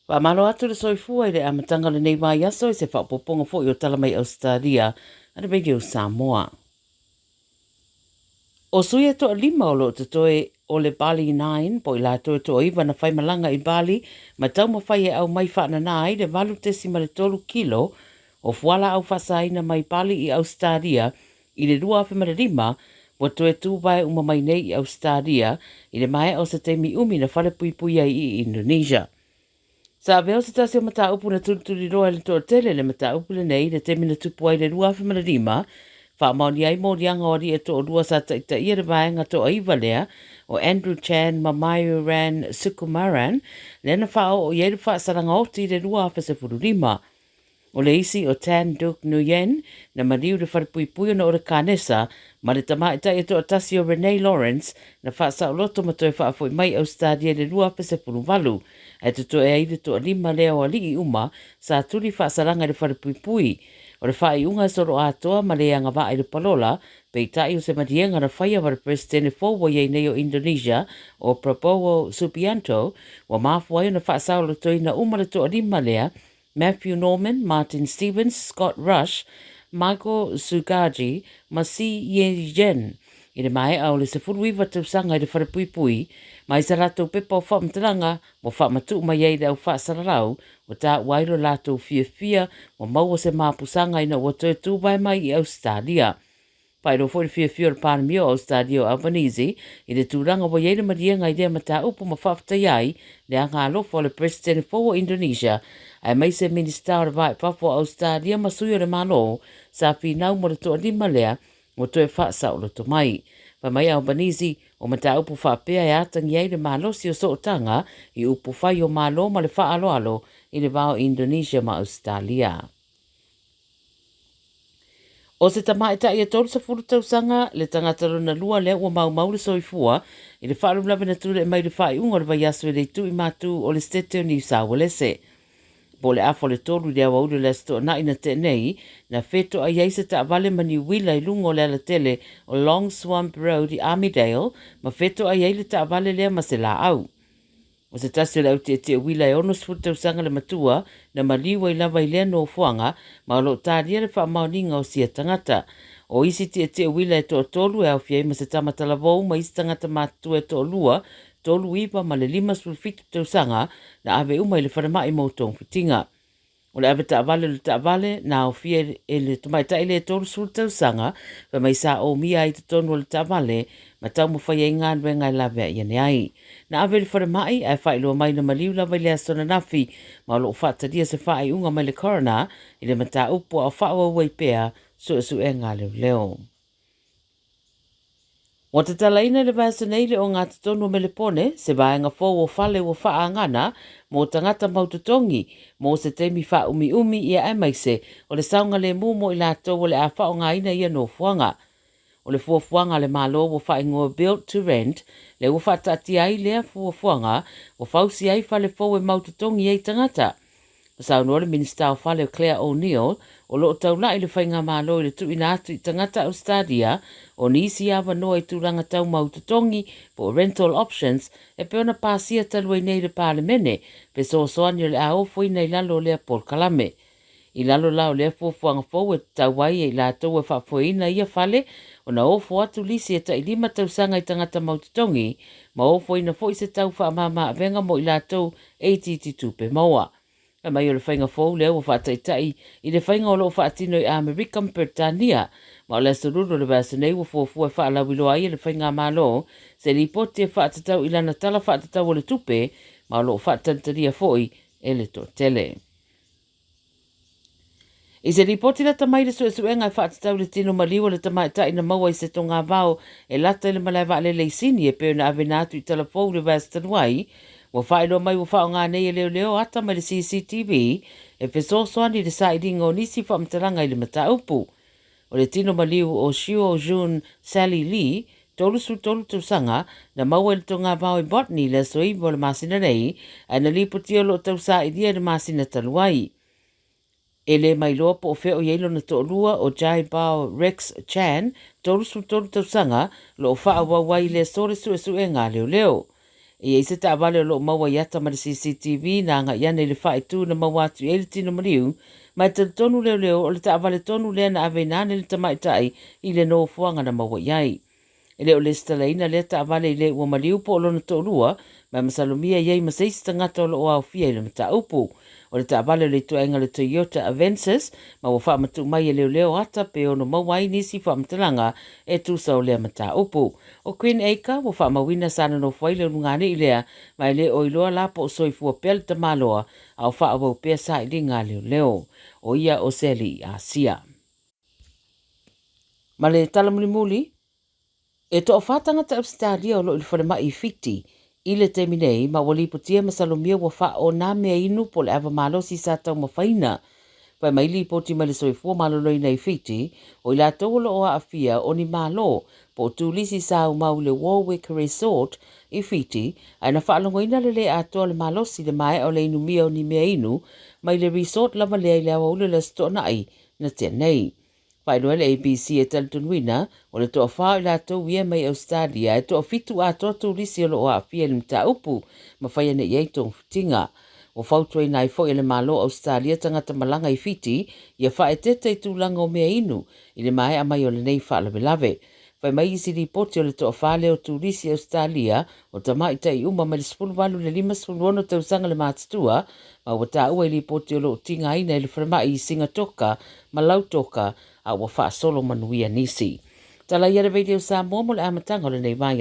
Faamalo atu le soifua i le amataga o lenei vaiaso i se faaopoopoga foi o Tala Mai Ausetalia a le Radio Samoa. O sui e toalima o lo o totoe o le Bali Nine po o i latou e toaiva na faimalaga i Bali ma taumafai e aumai faanana ai le 8.3 kilo o fualaau faasaina mai Bali i Ausetalia i le 2005, ua toe tuvae uma mai nei i Ausetalia i le maea o se taimi umi na falepuipui ai i Indonesia. Sa avea o se tasi o mataupu na tulituliloa e le toatele le mataupu lenei i le taimi na tupu ai le 2005, faamaonia ai moliaga o alii e toalua sa taitaia le vaega toaiva lea o Andrew Chan ma Myuran Sukumaran, lea na faaoo i ai le faasalaga oti i le 2015. O le isi o Tan Duc Nguyen, na maliu i le falepuipui ona o le kanesa, ma le tamaitai e toatasi o Renee Lawrence, na faasaoloto ma toe faafoi mai i Ausetalia i le 2018, ae totoe ai le toalima lea o alii uma sa tuli faasalaga i le falepuipui. O le faaiuga e solo atoa ma le agavaa i le palola, peitai o se maliega na faia ma le Peresetene fou ua i ai nei o Indonesia, o Prabowo Subianto, ua mafua ai ona faasaolotoina uma le toalima lea Matthew Norman, Martin Stevens, Scott Rush, Michael Sugaji ma Si Ye Jin i le maea o le 19 tausaga i le falepuipui ma i sa latou pepa o faamatalaga ua faamatuu mai ai le au faasalalau ua taua ai lo latou fiafia ua maua se mapusaga ina ua toe tuvae mai i Ausetalia. Faailoa foi le fiafia o le Palemia o Ausetalia o Albanese i le tulaga ua i ai le maliega i lea mataupu ma faafetaia ai le agaalofa o le Peresetene fou o Indonesia aemaise Minisita o le Va i Fafo o Ausetalia ma sui o le Malo sa finau mo le toalima lea ua toe faasaoloto mai. Fai mai Albanese, o mataupu faapea e atagia ai le malosi o sootaga i upufai o Malo ma le faaaloalo i le va o Indonesia ma Ausetalia. O se tamaitai e 30 tausaga le tagata lona lua lea ua maumau le soifua i le faalavelave na tulai mai i le faaiuga o le vaiaso i le itu i matu o le Setete o Niu Saualese. Po o le afa o le tolu i le aoauli o le Aso Toonai na tea nei, na fetoai ai se taavale ma niuila i luga o le alatele o Long Swamp Road i Armidale ma fetoai ai le taavale lea ma se laau. O se tasi o le au tietie uila e 60 tausaga le matua na maliu ai lava i lea nofoaga ma o lo o talia le faamaoniga o sia tagata. O isi tietie uila e toatolu e aofia ai ma se tama talavou ma isi tagata matutua e toalua, 39 ma le 57 tausaga na ave uma i le falemai mo togafitiga. O le avetaavale o le taavale na aofia e le tamaitai lea e 30 tausaga fai mai sa omia ai i totonu o le taavale ma taumafai ai galuega e laveai ane ai. Na ave i le falemai ae faailoa mai na maliu lava i le aso ananafi ma o lo o faatalia se faaiuga mai le coroner i le mataupu a o faaauau ai pea suesuega a leoleo. Ua tatalaina i le vaiaso nei le ogatotonu o Melepone, se vaega fou o fale ua faaagana mō tagata mau totogi mō se taimi faaumiumi ia aemaise o le saogalemu mo i latou o le a faaaogaina ia nofoaga. O le fuafuaga a le Malo ua faaigoa Build to Rent, lea ua faataatia ai lea fuafuaga ua fausia ai fale fou e mau totogi ai tagata. Na saunoa le Minisita o Fale o Clare O'Neil, o lo o taulai le faigamalo i le tuuina atu i tagata Ausetalia o nisi avanoa i tulaga tau mau totogi po o rental options e pei ona pasia talu ai nei i le Palemene fesoasoani o le a ofoina i lalo o lea polokalame. I lalo la o lea fuafuaga fou e tatau ai e i latou e faafoeina ia fale ona ofo atu lisi e tai lima tausaga i tagata mau totogi ma ofoina foi se tau faamama-avega mo i latou e itiiti tupe maua. Fai mai o le faiga fou lea ua faataitai i le faiga o lo o faatino i Amerika ma Peretania, ma o le Aso Lulu o le vaiaso nei ua fuafua e faalauiloa ai e le Faigamalo se lipoti e faatatau i lana Tala Faatatau o le Tupe, ma o lo o faatalitalia foi e le toatele. I se lipoti lata mai le suesuega e faatatau i le tino maliu o le tamaitai na maua i se togavao e lata i le malae vaalele i Sini e pei ona aveina atu i Talafou i le vaiaso talu ai, ua faailoa mai ua faaaoga nei e leoleo ata mai le CCTV e fesoasoani i le sailiga o nisi faamatalaga i le mataupu. O le tino maliu o Xiu Jun Sally Lee, 33 tausaga, na maua i le togavao i Botany i le aso 9 o le masina nei, ae na lipotia o lo o tausailia i le masina talu ai. E le mailoa po o fea o i ai lona toalua, o Jai Bao Rex Chan, 33 tausaga, o lo o faaauau ai i le aso le suesuega a leoleo. E i ai se taavale o lo o maua i ata ma le CCTV na agai ane i le faaitu na maua atu i ai le tino maliu, ma e talitonu leoleo o le taavale tonu lea na aveina ane le tamaitai i le nofoaga na maua i ai. E le o lesitalaina lea taavale i le ua maliu po o lona toalua, ma e masalomia i ai ma se isi tagata o lo o aofia i le mataupu. O le taavale o le ituaiga o le Toyota Avensis, ma ua faamatuu mai e leoleo ata pe ono maua ai nisi faamatalaga e tusa o lea mataupu. O Green Acre ua faamauina sa nonofo ai le ulugalii lea, ma e le o iloa la po o soifua pea le tamaloa, a o faaauau pea sailiga a leoleo. O ia o se alii Asia. Ma le tala mulimuli, E toafa tagata Ausetalia o lo o i le falemai i Fiti i le taimi nei ma ua lipotia masalomia ua faaona mea inu po o le ava malosi sa taumafaina. Fai mai lipoti mai le Soifua Maloloina i Fiti, o i latou o lo o aafia o ni malo po o turisi sa aumau i le Warwick Resort i Fiti, ae na faalogoina le le atoa o le malosi i le maea o le inumia o ni mea inu mai le resort lava lea i le aoauli o le Aso Toonai na tea nei. Faailoa ai le ABC e talitonuina o le toafa o i latou ia mai Ausetalia e toafitu atoa turisi o lo o aafia i le mataupu ma fai ane i ai togafitiga. Ua fautuaina ai foi e le Malo o Ausetalia tagata malaga i Fiti ia faaeteete i tulaga o mea inu i le maea mai o lenei faalavelave. Fai mai isi lipoti o le toafa lea o turisi Ausetalia o tamaitai uma mai le 18 i le 56 tausaga le matutua ma ua taua i lipoti o lo o tigaina i le falemai i Sigatoka ma Lautoka a ua faasolo manuia nisi. Tala ia le Radio Samoa mo le amataga o lenei vaega.